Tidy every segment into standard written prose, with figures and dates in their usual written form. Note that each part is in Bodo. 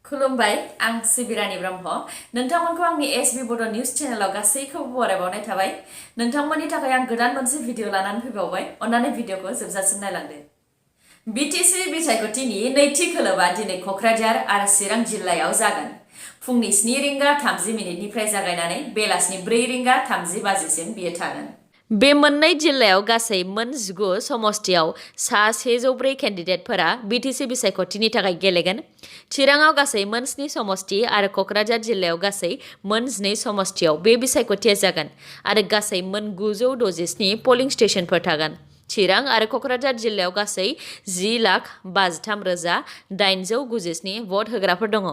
खुलुमबाय आं सिबिरानि ब्रह्म नोंथांमोनखौ आंनि एसबी बड' निउज चेनेलाव गासैखौबो बरायबावनाय थाबाय नोंथांमोननि थाखाय आं गोदान मोनसे भिडिअ लानानै फैबावबाय अन्नानै भिडिअखौ जोबजासिम नायलांदो बिटिसि बिसायख'थिनि नैथि खोलोबा दिनै क'क्राझार आरो चिरां जिल्लायाव जागोन फुंनि 7 रिंगा 30 मिनिटनिफ्राय जागायनानै बेलासिनि 4 रिंगा 30 बाजिसिम बियो थागोन बे मोननै जिल्लायाव गासै मोन 19 समस्तियाव सा 104 केन्डिडेटफोरा बिटिसि बिसायख'थिनि थाखाय गेलेगोन चिराङाव गासै मोन 7 समस्ति आरो क'क्राझार जिल्लायाव गासै मोन 2 समस्तियाव बे बिसायख'थिया जागोन आरो गासै मोन 967 पलिं स्टेशनफोर थागोन चिरां आरो क'क्राझार जिल्लायाव गासै 10,53,897 भट होग्राफोर दङ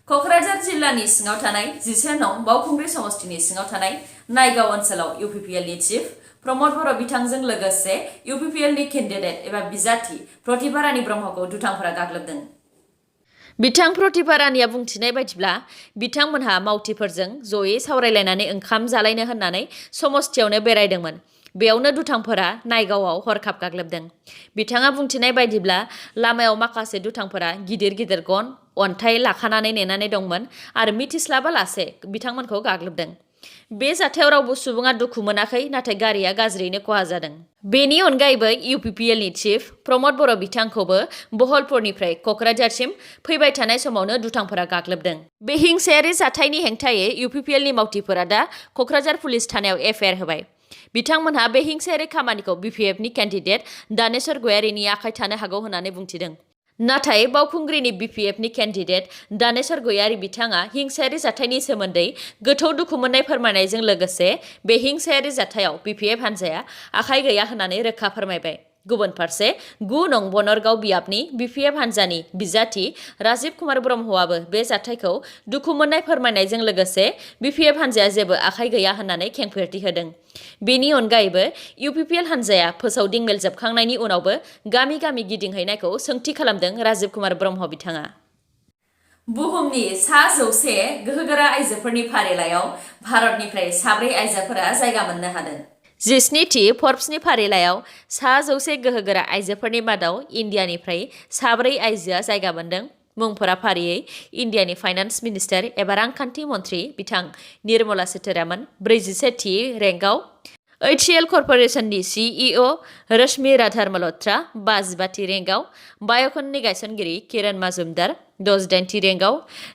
क'क्राझार जिल्लानि सिङाव थानाय 11 नं बावखुंग्रि समस्तिनि सिङाव थानाय नायगाव ओनसोलाव इउपिपिएलनि चिफ प्रमद बर' बिथांजों लोगोसे इउपिपिएलनि केन्डिडेट एबा बिजाथि प्रतिभा रानी ब्रह्मखौ दुथांफोरा गाग्लोबदों बिथां प्रतिभा रानीया बुंथिनाय बायदिब्ला बिथांमोनहा मावथिफोरजों जयै सावरायलायनानै ओंखाम जालायनो होननानै समस्तियावनो बेरायदोंमोन बेयावनो दुथांफोरा नायगावआव हरखाब गाग्लोबदों बिथाङा बुंथिनाय बायदिब्ला लामायाव माखासे दुथांफोरा गिदिर गिदिर गन अन्थाइ लाखानानै नेनानै दंमोन आरो मिथिस्लाबालासे बिथांमोनखौ गाग्लोबदों बे जाथायाव रावबो सुबुङा दुखु मोनाखै नाथाय गारिया गाज्रियैनो खहा जादों बेनि अनगायैबो इउपिपिएलनि चिफ प्रमद बर' बिथांखौबो बहलपुरनिफ्राय क'क्राझारसिम फैबाय थानाय समावनो दुथांफोरा गाग्लोबदों बे हिंसायारि जाथायनि हेंथायै इउपिपिएलनि मावथिफोरा दा क'क्राझार पुलिस थानायाव एफआइआर होबाय बिथांमोनहा बे हिंसायारि खामानिखौ बिपिएफनि केन्डिडेट दानेश्वर गयारीनि आखाइ थानो हागौ होननानै बुंथिदों नाथाय बावखुंग्रिनि बिपिएफनि केन्डिडेट दानेश्वर गयारी बिथाङा हिंसायारि जाथायनि सोमोन्दै गोथौ दुखु मोननाय फोरमायनायजों लोगोसे बे हिंसायारि जाथायाव बिपिएफ हान्जाया आखाइ गैया होननानै रोखा फोरमायबाय गुबुन फारसे 9 नं बनरगाव बियाबनि बिपिएफ हान्जानि बिजाथि राजीव कुमार ब्रह्मआबो बे जाथायखौ दुखु मोननाय फोरमायनायजों लोगोसे बिपिएफ हान्जाया जेबो आखाइ गैया होननानै खेंफोरथि होदों बेनि अनगायैबो इउपिपिएल हान्जाया फोसावदिं मेल जोबखांनायनि उनावबो गामि गामि गिदिंहैनायखौ सोंथि खालामदों राजीव कुमार ब्रह्म बिथाङा बुहुमनि सा 100 गोहोगोरा आइजोफोरनि फारिलाइयाव भारतनिफ्राय 4 आइजोफोरा जायगा मोननो हादों 17थि फर्ब्सनि फारिलाइयाव सा 100 गोहोगोरा आइजोफोरनि मादाव इन्डियानिफ्राय 4 आइजोआ जायगा मोनदों मुंफोरा फारियै इन्डियानि फाइनान्स मिनिस्टार एबा रांखान्थि मन्थ्रि बिथां निर्मला सीतारामन 41थि रेंकआव HCL कर्परेसननि CEO रश्मि राधार मल्हत्रा 52थि रेंकआव बाय'कननि गायसनगिरि किरण मजुमदार 68थि रेंकआव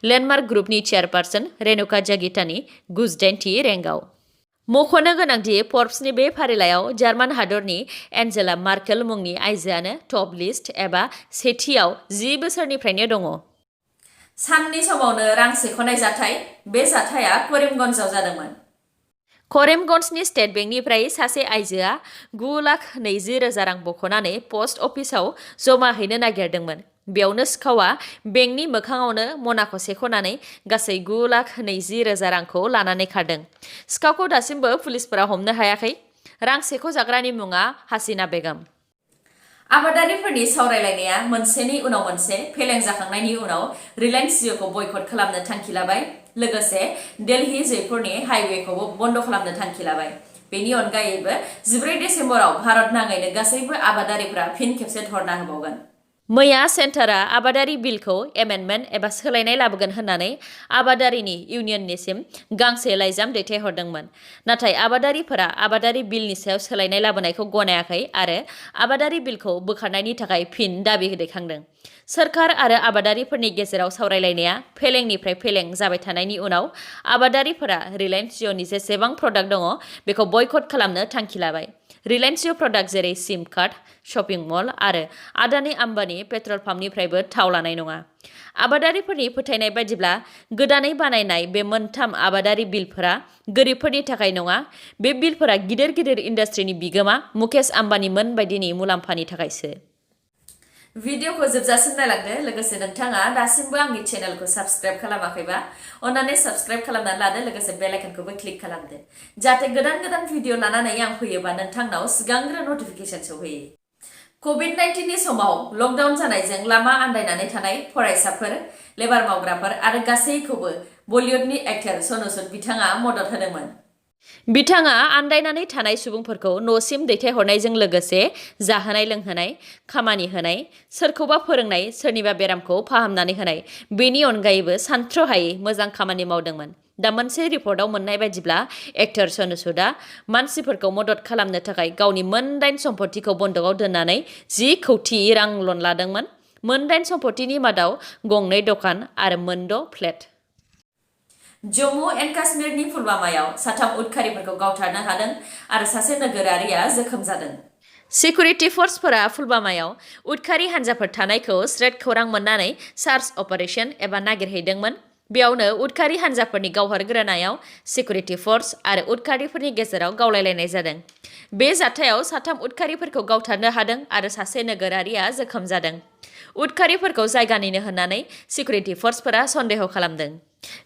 लेन्डमार्क ग्रुपनि चेयारपारसन रेणुका जागितानि 98थि रेंकआव मख'नो गोनांदि फर्ब्सनि बे फारिलाइयाव जार्मान हादरनि एन्जेला मार्केल मुंनि आइजोआनो टप लिस्ट एबा सेथियाव 10 बोसोरनिफ्रायनो दङ साननि समावनो रां सेख'नाय जाथाय बे जाथाया करिमगन्जआव जादोंमोन करिमगन्जनि स्टेट बेंकनिफ्राय सासे आइजोआ 9,20,000 रां बख'नानै पस्ट अफिसाव जमा हैनो नागिरदोंमोन बेयावनो सिखावा बेंकनि मोखाङावनो मनाखौ सेख'नानै गासै 9,20,000 रांखौ लानानै खारदों सिखावखौ दासिमबो पुलिसफोरा हमनो हायाखै रां सेख'जाग्रानि मुङा हासिना बेगम आबादारिफोरनि सावरायलायनाया मोनसेनि उनाव मोनसे फेलें जाखांनायनि उनाव रिलायन्स जिअ'खौ बयकट खालामनो थांखि लाबाय लोगोसे दिल्ली जयपुरनि हाइवेखौबो बन्द खालामनो थांखि लाबाय बेनि अनगायैबो 14 डिसेम्बराव भारत नाङैनो गासैबो आबादारिफोरा फिन खेबसे धरना होबावगोन मैया सेन्टारा आबादारि बिलखौ एमेन्डमेन्ट एबा सोलायनाय लाबोगोन होननानै आबादारिनि इउनियननिसिम गांसे लाइजाम दैथायहरदोंमोन नाथाय आबादारिफोरा आबादारि बिलनि सायाव सोलायनाय लाबोनायखौ गनायाखै आरो आबादारि बिलखौ बोखारनायनि थाखाय फिन दाबि दैखांदों सोरखार आरो आबादारिफोरनि गेजेराव सावरायलायनाया फेलेंनिफ्राय फेलें जाबाय थानायनि उनाव आबादारिफोरा रिलायन्स जिअ'नि जेसेबां प्रडाक्ट दङ बेखौ बयकट खालामनो थांखि लाबाय रिलायन्स जिअ' प्रडाक्ट जेरै सिम कार्ड शपिं मल आरो आदानि आम्बानी पेट्रल पाम्पनिफ्रायबो थाव लानाय नङा आबादारिफोरनि फोथायनाय बायदिब्ला गोदानै बानायनाय बे मोनथाम आबादारि बिलफोरा गोरिबफोरनि थाखाय नङा बे बिलफोरा गिदिर गिदिर इन्डास्ट्रिनि बिगोमा मुकेश आम्बानीमोन बायदिनि मुलाम्फानि थाखायसो भिडिअखौ जोबजासिम नायलांदो लोगोसे नोंथाङा दासिमबो आंनि चेनेलखौ साबस्क्राइब खालामाखैबा अन्नानै साबस्क्राइब खालामनानै लादो लोगोसे बेल आइकनखौबो क्लिक खालामदो जाहाथे गोदान गोदान भिडिअ लानानै आं फैयोबा नोंथांनाव सिगांग्रो नटिफिकेसन सौहैयो COVID-19नि समाव लकडाउन जानायजों लामा आन्दायनानै थानाय फरायसाफोर लेबार मावग्राफोर आरो गासैखौबो बलिउडनि एक्टर सनु सूद बिथाङा मदद होदोंमोन बिथाङा आन्दायनानै थानाय सुबुंफोरखौ न'सिम दैथायहरनायजों लोगोसे जाहोनाय लोंहोनाय, खामानि होनाय, सोरखौबा फोरोंनाय, सोरनिबा बेरामखौ फाहामनानै होनाय, बेनि अनगायैबो सानथ्र'हायै मोजां खामानि मावदोंमोन। दा मोनसे रिपर्टआव मोननाय बायदिब्ला एक्टर सनु सुदआ मानसिफोरखौ मदद खालामनो थाखाय गावनि मोन 8 सम्पथिखौ बन्दकआव दोननानै 10 कौटि रां लन लादोंमोन। मोन 8 सम्पथिनि मादाव 2 दखान आरो 6 फ्लेट। जम्मु एन्ड काश्मीरनि पुलवामायाव 3 उदखारिफोरखौ गावथारनो हादों आरो सासे नोगोरारिया जोखोम जादों। सिकिउरिटि फर्सफोरा पुलवामायाव उदखारि हान्जाफोर थानायखौ स्रेड खौरां मोननानै सार्च अपारेशन एबा नागिरहैदोंमोन। बेयावनो उदखारि हान्जाफोरनि गावहरग्रोनायाव सिकिउरिटि फर्स आरो उदखारिफोरनि गेजेराव गावलायलायनाय जादों। बे जाथायाव 3 उदखारिफोरखौ गावथारनो हादों आरो सासे नोगोरारिया जोखोम जादों। उदखारिफोरखौ जायगानिनो होननानै सिकिउरिटि फर्सफोरा सन्देह खालामदों।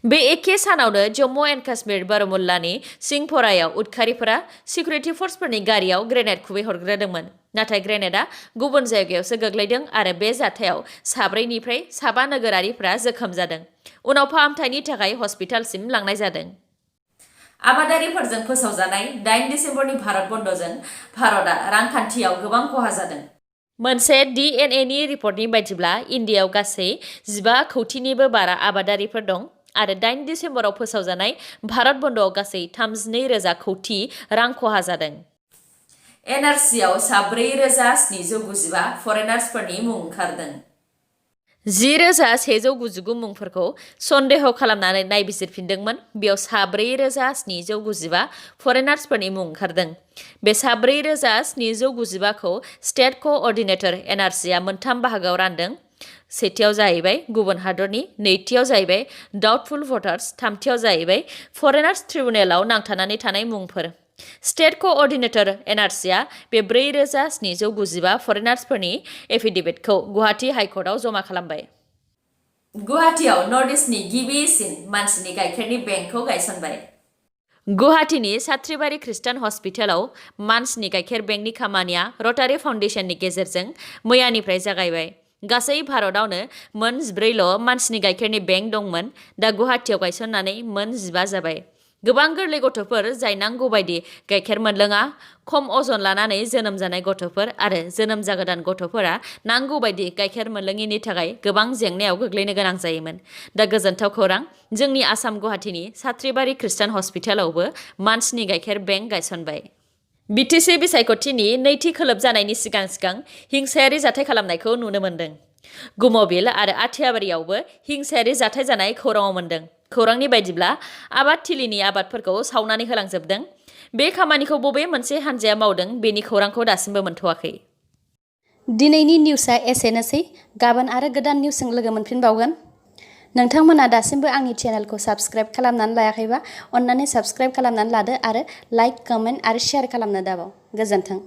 बे एखे सानावनो जम्मु एन्ड काश्मीर बारामुल्लानि सिंहपरायाव उदखारिफोरा सिकिउरिटि फर्सफोरनि गारियाव ग्रेनेड खुबैहरग्रोदोंमोन। नाथाय ग्रेनेडआ गुबुन जायगायावसो गोग्लैदों आरो बे जाथायाव 4निफ्राय 7 नोगोरारिफोरा जोखोम जादों। उनाव फाहामथायनि थाखाय हस्पिटालसिम लांनाय जादों। आबादारिफोरजों फोसावजानाय 8 दिसेम्बरनि भारत बन्दजों भारतआ रांखान्थियाव गोबां खहा जादों। मोनसे DNAनि रिपर्टनि बायदिब्ला इन्डियायाव गासै 15 कौटिनिबो बारा आबादारिफोर दं आरो 8 दिसेम्बराव फोसावजानाय भारत बन्दआव गासै 32,000 कौटि रां खहा जादों। NRCआव 4,795 फरेनार्सफोरनि मुं ओंखारदों। 10,199 मुंफोरखौ सन्देह खालामनानै नायबिजिरफिनदोंमोन। बेयाव 4,795 फरेनार्सफोरनि मुं ओंखारदों। बे 4,795खौ स्टेट क'अर्डिनेटर NRCआ मोनथाम बाहागोआव रानदों। सेथियाव जाहैबाय गुबुन हादरनि, नैथियाव जाहैबाय डाउटफुल भटार्स, थामथियाव जाहैबाय फरेनार्स ट्रिब्युनेलाव नांथानानै थानाय मुंफोर। स्टेट क'अर्डिनेटर NRCआ बे 4,795 फरेनार्सफोरनि एफिडेभिटखौ गुवाहाटी हाइकर्टआव जमा खालामबाय। गुवाहाटीआव नर्थ इस्टनि गिबिसिन मानसिनि गाइखेरनि बेंकखौ गायसनबाय। गुवाहाटीनि सात्रिबारि खृष्टान हस्पिटालाव मानसिनि गाइखेर बेंकनि खामानिया रटारि फाउन्डेसननि गेजेरजों मैयानिफ्राय जागायबाय। गासै भारतआवनो मोन 14ल' मानसिनि गाइखेरनि बेंक दंमोन। दा गुवाहाटीआव गायसननानै मोन 15 जाबाय। गोबां गोरलै गथ'फोर जाय नांगौ बायदि गाइखेर मोनलोङा, खम अजन लानानै जोनोम जानाय गथ'फोर आरो जोनोम जागोदान गथ'फोरा नांगौ बायदि गाइखेर मोनलोङिनि थाखाय गोबां जेंनायाव गोग्लैनो गोनां जायोमोन। दा गोजोनथाव खौरां, जोंनि आसाम गुवाहाटीनि सात्रिबारि खृष्टान हस्पिटालावबो मानसिनि गाइखेर बेंक गायसनबाय। BTC बिसायख'थिनि नैथि खोलोब जानायनि सिगां सिगां हिंसायारि जाथाय खालामनायखौ नुनो मोन्दों। गुमबिल आरो आथियाबारियावबो हिंसायारि जाथाय जानाय खौराङाव मोन्दों। खौरांनि बायदिब्ला आबाद थिलिनि आबादफोरखौ सावनानै होलांजोबदों। बे खामानिखौ बबे मोनसे हान्जाया मावदों बेनि खौरांखौ दासिमबो मोनथ'वाखै। दिनैनि निउसआ एसेनोसै। गाबोन आरो गोदान निउसजों लोगो मोनफिनबावगोन। नोंथांमोना दासिमबो आंनि चेनेलखौ साबस्क्राइब खालामनानै लायाखैबा अन्नानै साबस्क्राइब खालामनानै लादो आरो लाइक, कमेन्ट आरो शेयार खालामनो दाबाव। गोजोन्थों।